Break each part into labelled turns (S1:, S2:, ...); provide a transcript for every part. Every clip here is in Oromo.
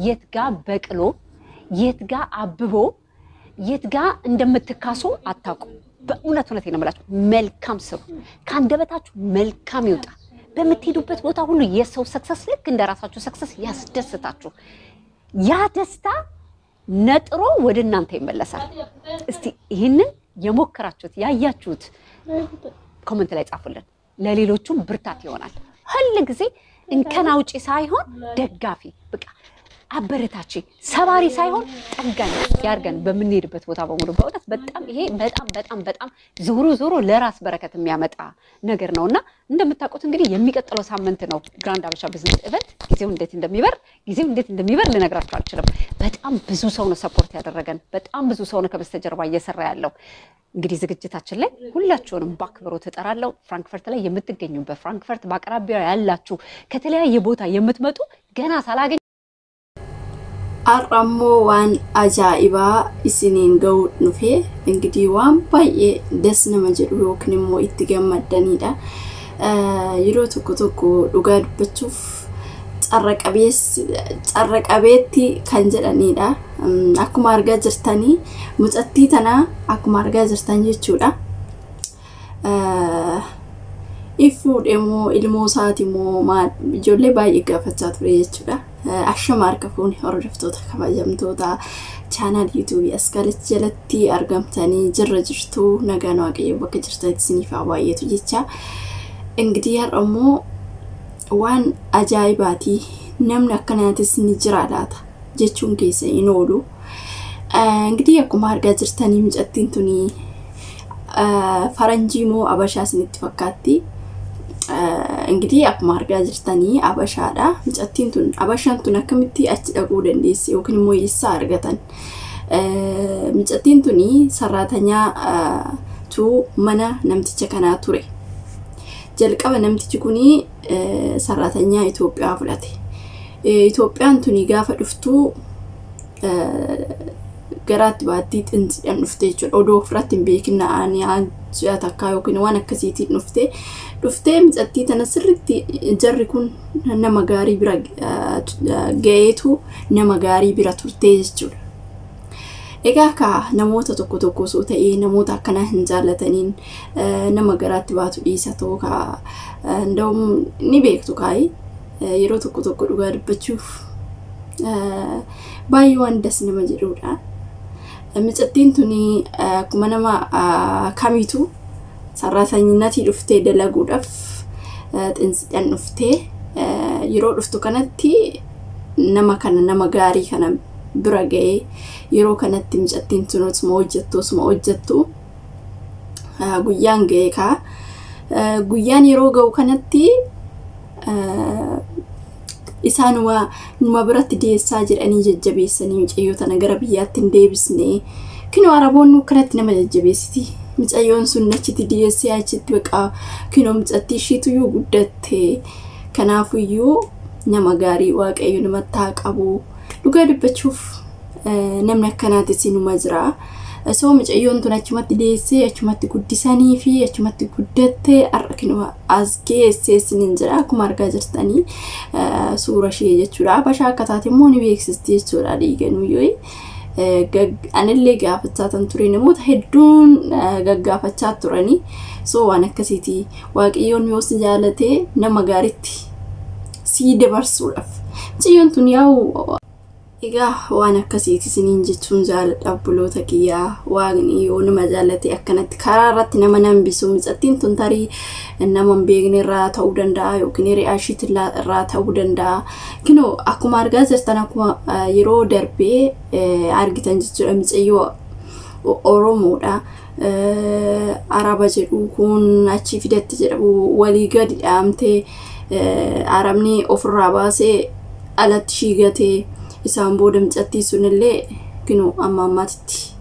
S1: የት ጋ በቅሎ፣ የት ጋ አብቦ፣ የት ጋ እንደምትካሱ አታውቁም። በእውነት እውነቴን ነው የምላችሁ። መልካም ስሩ፣ ከአንደበታችሁ መልካም ይውጣ። በምትሄዱበት ቦታ ሁሉ የሰው success ልክ እንደ ራሳችሁ success ያስደስታችሁ። ያ ደስታ ነጥሮ ወደ እናንተ ይመለሳል። እስቲ ይህንን የሞከራችሁት፣ ያያችሁት comment ላይ ጻፉልን። ለሌሎቹም ብርታት ይሆናል። ሁል ጊዜ እንከን አውጪ ሳይሆን ደጋፊ፣ በቃ አበረታቺ፣ ሰባሪ ሳይሆን ጠጋኝ ያርገን በምንሄድበት ቦታ በሙሉ። በእውነት በጣም ይሄ በጣም በጣም በጣም ዞሮ ዞሮ ለራስ በረከት የሚያመጣ ነገር ነው እና እንደምታውቁት እንግዲህ የሚቀጥለው ሳምንት ነው Grand አበሻ Business Event። ጊዜው እንዴት እንደሚበር ልነግራችሁ አልችልም። በጣም ብዙ ሰው ነው support ያደረገን። በጣም ብዙ ሰው ነው ከበስተጀርባ እየሰራ ያለው። እንግዲህ ዝግጅታችን ላይ ሁላችሁንም በአክብሮት እጠራለሁ። ፍራንክፈርት ላይ የምትገኙ፣ በፍራንክፈርት በአቅራቢያው ያላችሁ፣ ከተለያየ ቦታ የምትመጡ ገና ሳላገኝ
S2: Har'a immoo waan ajaa'ibaa isiniin ga'uu dhufee እንግዲህ waan baay'ee das nama jedhu yookiin immoo itti gammaddanidha. Yeroo tokko tokko dhugaa dubbachuuf carra qabeetti kan jedhanidha. Akkuma argaa jirtanii mucattii tanaa akkuma argaa jirtan jechuudha. Fuudhe moo ilmoo isaati moo maal, ijoollee baay'ee gaafachaa ture jechuudha. Ashama harka fuuni, hordoftoota kabajamtoota channel YouTubeii Askaalichi jalatti argamtanii jirra jirtu, nagaan Waaqayyo bakka jirtanitti isiniif haa baay'atu jecha. እንግዲህ har'a immoo waan ajaa'ibaati, namni akkanaatis ni jira laata jechuun keessa hin oolu. እንግዲህ akkuma argaa jirtanii mucattiin tuni faranjii moo abashaa isinitti fakkaatti? እንግዲህ akkuma argaa jirtanii abashaadha. Mucattiin tun, abashaan tun akkamitti achi dhaquu dandeesse yookiin immoo eessaa argatan? Mucattiin tuni saraatanyaa tu mana namticha kanaa ture. Jalqaba namtichi kuni saraatanyaa Itoophiyaa fudhate. Itoophiyaan tuni gaafa dhuftu garaatti baattii xinsidhaan dhufte jechuudha. Odoo ofirratti hin beekin na'anii ji'a takkaa yookiin waan akkasiitiin dhufte. Dhuftee mucattii tana sirriitti jarri kun nama gaarii bira ga'eetu nama gaarii bira turte jechuudha. Egaa kaa namoota tokko tokko osoo ta'ee namoota akkanaa hin jaallataniin nama garaatti baatu dhiisa ta'uu kaa nda'um ni beektu kaayi, yeroo tokko tokko dhugaa dubbachuuf baay'ee waan das nama jedhudha. Mucattiin tuni akkuma nama kamiitu sarraatanyinatii dhuftee dalaguudhaaf xinsidhaan dhuftee, yeroo dhuftu kanatti nama kana, nama gaarii kana bira ga'ee, yeroo kanatti mucattiin tun osuma hojjettu guyyaan ga'ee kaa, guyyaan yeroo ga'u kanatti isaanuma numa biratti deessaa jedhanii jajjabeessanii mucayyoo tana gara biyyaatti hin deebisne. Kinoo araboonni akkanatti nama jajjabeessiti. Mucayyoon sun achitti deessee, achitti baqa kinoo mucattii ishiituyyuu guddatte. Kanaafuyyuu nama gaarii Waaqayyo namatti haa qabu. Dhugaa dubbachuuf namni akkanaatis inuma jira. So mucayyoon tun achumatti deessee, achumatti guddisanii fi achumatti guddattee har'a kinoo as geessee isiniin jira, akkuma argaa jirtanii suura ishee jechuudha. Abashaa akka taate immoo ni beeksisti jechuudha dhiiganuyyoo. Anillee gaafachaa tan ture, namoota hedduun gaggaafachaa turanii. So waan akkasiiti, Waaqayyoon yoo si jaalatee nama gaariitti sii dabarsuudhaaf. Mucayyoon tun yaa'u egaa waan akkasiiti isiniin jechuun jaaladha, obboloota kiyyaa. Waaqni yoo nama jaalate akkanatti karaa irratti nama nambisu. Mucattiin tun tarii nama hin beekne irraa ta'uu danda'a yookiin hiriyaa ishiitii irraa ta'uu danda'a. Kinoo akkuma argaa jirtan, akkuma yeroo darbee argitan jechuudha, mucayyoo Oromoodha. Araba jedhu kun achi fidatti jedhamu walii gadi dhaamtee arabni ofirraa baasee alatti shiigatee, isaan booda mucattii sunillee kinoo amma ammaatitti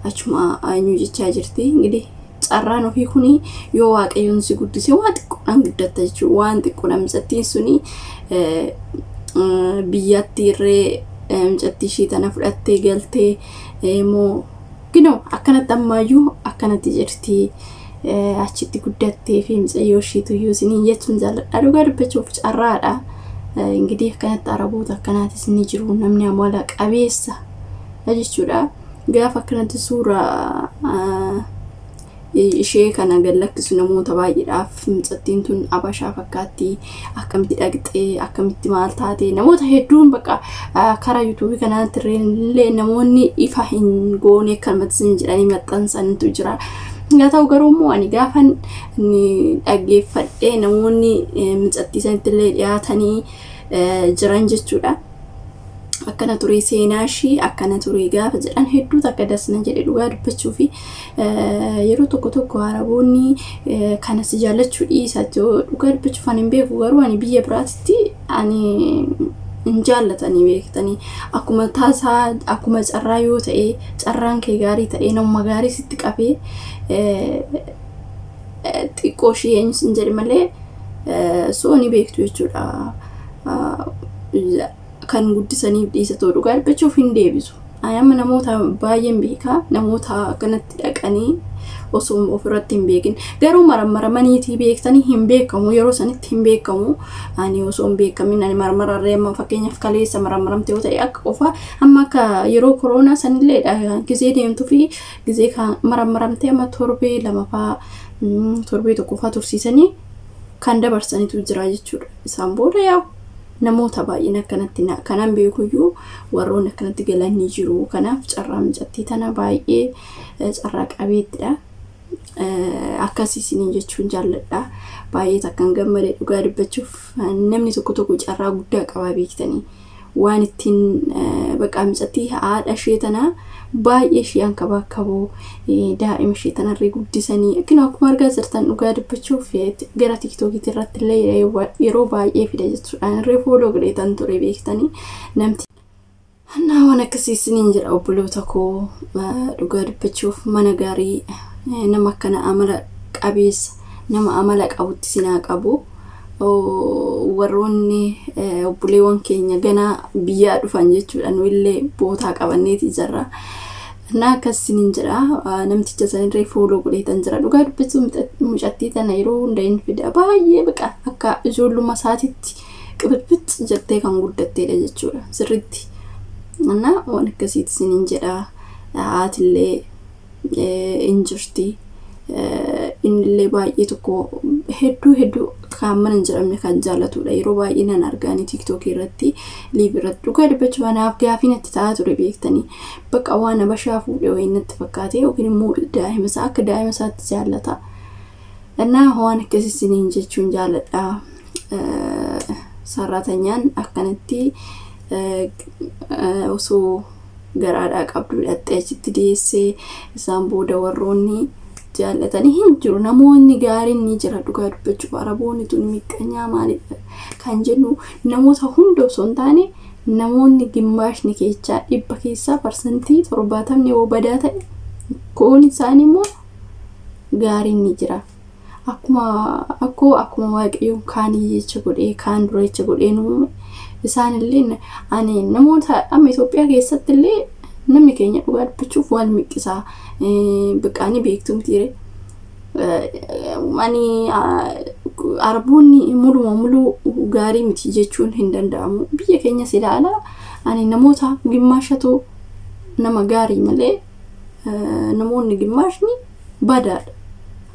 S2: achuma eenyu jechaa jirti. እንግዲህ carraan ofii kuni yoo Waaqayyoon si guddise waan xiqqoodhaan guddatta jechuudha. Waan xiqqoodhaan mucattiin suni biyyatti irree mucattii ishii tana fudhattee galtee immoo kinoo akkanatti ammaayyuu akkanatti jirti. Achitti guddattee fi mucayyoo ishiituyyuu isiniin jechuun jaalladha. Dhugaa dubbachuuf carraadha. Ingidihi akkanatti Araboota akkanaatis ni jiru, namni amala qabeessa jechuudha. Gaafa akkanatti suuraa ishee kana gad lakkisu namoota baay'eedhaaf mucattiin tun Abashaa fakkaatti, akkamitti dhaqxee, akkamitti maal taate, namoota hedduun bakka karaa yuutuubii kanaatti illee namoonni ifa hin goone akkanumatti sin jedhanii maxxansantu jira. Haa ta'u garuu immoo ani gaafan dhaggeeffadhee namoonni mucattii sanitti illee dhiyaatanii jiran jechuudha. Akkana ture seenaa ishii, akkana ture gaafa jedhan hedduutu akka dasna jedhe. Dhugaa dubbachuu fi yeroo tokko tokko Araboonni kana si jaallachuu dhiisa. Dhugaa dubbachuuf ani hin beeku, garuu ani biyya biraatitti ani hin jaallatanii beektanii, akkuma taasaa akkuma carraa yoo ta'e, carraan kee gaarii ta'e, nama gaarii sitti qabee xiqqoo ishii eenyu sin jedhe malee soo ni beektu jechuudha. Kan guddisaniif dhiisa ta'u dhugaa dubbachuuf hin deebisu. Ani amma namoota baay'een beekaa, namoota akkanatti dhaqanii osoo ofirratti hin beekin, garuu marammaramaniitii beektanii hin beekamu, yeroo sanitti hin beekamu. Ani osoo hin beekamin ani marmararree, amma fakkeenyaaf kaleessa marammaramte yoo ta'e, akka qofa amma akka yeroo koronaa sanilleedha, gizee deemtuu fi gizee marammaramtee amma torbee lamafaa, torbee tokkoffaa tursiisanii kan dabarsanitu jira jechuudha. Isaan booda yaa'u namoota baay'een akkanatti kanan beekuyyuu warroonni akkanatti galan ni jiru. Kanaaf carraa mucattii tana baay'ee carraa qabeettidha. Akkasii isiniin jechuun jaalladha. Baay'ee takkan gammade dhugaa dubbachuuf. Namni tokko tokko carraa guddaa qaba beektanii. Waan ittiin bakka mucattii haadha ishee tanaa baay'ee ishee hankabaakaboo daa'ima ishee tanarree guddisanii akkuma argaa jirtan, dhugaa dubbachuuf gara tiktookiitti irratti illee yeroo baay'ee fida jechuudha. Irree follow godheetan ture beektanii namti. Annaa waan akkasii isiniin jedha obboloota koo. Dhugaa dubbachuuf mana gaarii, nama akkana amala qabeessa, nama amala qabutti sinaa qabu. Warroonni obboleewwan keenya ganaa biyyaa dhufan jechuudha, nu illee bootaa qabanneeti jirra. Naa akkas isiniin jedha, namticha sanirree follow godheetan jira. Dhugaa dubbachuu mucattii tana yeroo hunda hin fida, baay'ee baqa akka ijoollummaa isaatitti qibixbix jettee kan guddatteedha jechuudha sirriitti. Annaa waan akkasiiti isiniin jedha. Haatillee hin jirti. Innillee baay'ee tokko hedduu hedduu kan mana hin jedhamne kan jaallatudha. Yeroo baay'ee nan argaanii tiiktookii irratti, live irratti. Dhugaa dubbachuu anaaf gaafii natti ta'aa ture beektanii. Bakka waan Abashaa fuudhee wayii natti fakkaate, yookiin immoo daa'ima isaa akka daa'ima isaatti jaallata. Innaa waan akkasii isiniin jechuun jaalladha. Sarratanyaan akkanatti osoo garaadhaa qabdu hidhattee achitti deessee, isaan booda warroonni jaallatanii hin jiru. Namoonni gaariin ni jira dhugaa dubbachuuf. Araboonni tun miqqanyaa maalidha kan jennu namoota hunda osoo hin taane, namoonni gimmaashni keessaa 100 keessaa 70% yoo badaa ta'e, koon isaanii immoo gaariin ni jira. Akkuma akkoo akkuma Waaqayyoon kaan hiyyeecha godhee kaan dureecha godhee nu uume, isaanillee ani namoota amma Itoophiyaa keessatti illee namni keenya dhugaa dubbachuuf wal miqqisaa biqqaanii beektu mitiire. Ani Araboonni muluma muluu gaarii miti jechuun hin danda'amu. Biyya keenyas ilaala, ani namoota gimmaashatu nama gaarii malee namoonni gimmaashni badaadha.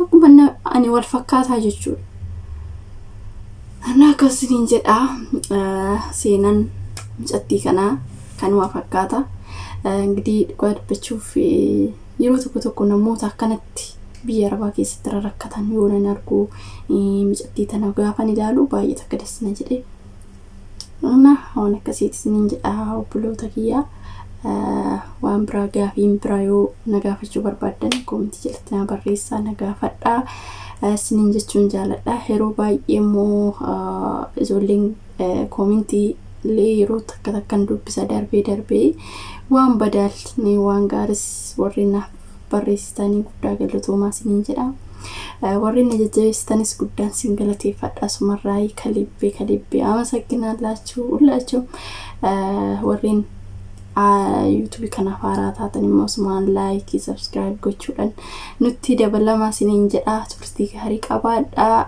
S2: Akkuma ani wal fakkaataa jechuudha. Ana akkasiniin jedha, seenaan mucattii kanaa kanuma fakkaata. Ingidihi dhugaa dubbachuuf yeroo tokko tokko namoota akkanatti biyya Arabaa keessatti rakkatan yoo nan argu, mucattii tana gaafan ilaalu baay'ee takka dasna jedhe. Na waan akkasiiti isiniin jedha obboloota kiyyaa. Waan biraa gaafiin biraa yoo na gaafachuu barbaaddan koomentii jalatti na barreessaa, na gaafadhaa isiniin jechuun jaaladha. Yeroo baay'ee immoo ijoolleen koomentii illee yeroo takka takkan dubbisa darbee darbee, waan badaalni waan gaaris warri naaf barreessitanii guddaa galatoomaa isiniin jedha. Warri na jajjabeessitanis guddaan sin galateeffadha. Asumarraa ከልቤ ከልቤ አመሰግናላችሁ ሁላችሁ። Warreen yuutuubii kanaaf haaraa taatan immoo asumaan like, subscribe gochuudhaan nutti dabalamaa isiniin jedha. Turtii gaarii qabaadhaa.